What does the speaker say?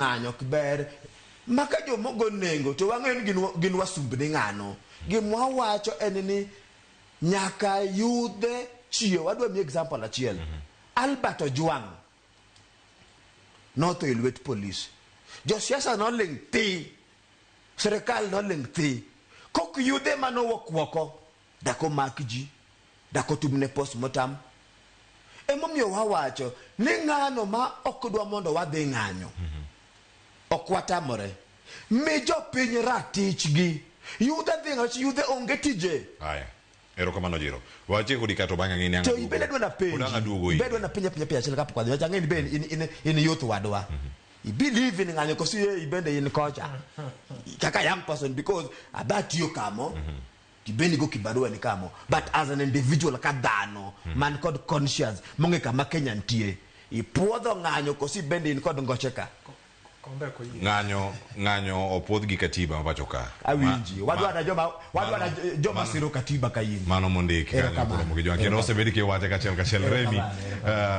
Ng'anyo ok ber. Maka jomogo nengo to wang'eyo ni gin, gin wasumbni ng'ano. Gima wawacho en ni nyaka yudhe chiew. Adwa miyi example achiel. Albert Ojwang notho e lwet polis. Josiasa noling' thi. Sirikal noling' thi. Kok yudhe manowuok oko, dak omak ji, dak otimne postmortem. Emomiyo wawacho ni ng'ano ma ok dwa mondo wadhi ng'anyo. Ok watamore. Mi jopiny ratichgi. Yudhe dhi ng'anyo, yudhe onge tije. Haya. Erokamano Jiro. Wachie kodi kato bang'e ang'e ni ang' To aduogo. ibende adwa napenji. Pod ang' aduogo Ibende iri. adwa napenji apenja penjo achiel kapok wadhi. Wach ang'e ni be in, in, in youth wadwa. I believe in ng'anyo koso ye ibende in kocha. Kaka young person because aba tiyo kamo. Tibende go kibarua ni kamo. But as an individual ka dhano man kod conscience mong'e kama Kenya nitie. Ipuodho ng'anyo koso ibende in kod ngoche ka. Kombe ok oyie. Ng'anyo ng'anyo opuodh gi katiba ma pacho ka. Awinji. Ma- Wadwa na joma wadwa na mano- joma mano- siro katiba ka in. Mano mondiki kanyo Erokamano. koro mogi jwang'. Kendo osebed kiwache kachiel kachiel Remi. Erokamano, erokamano.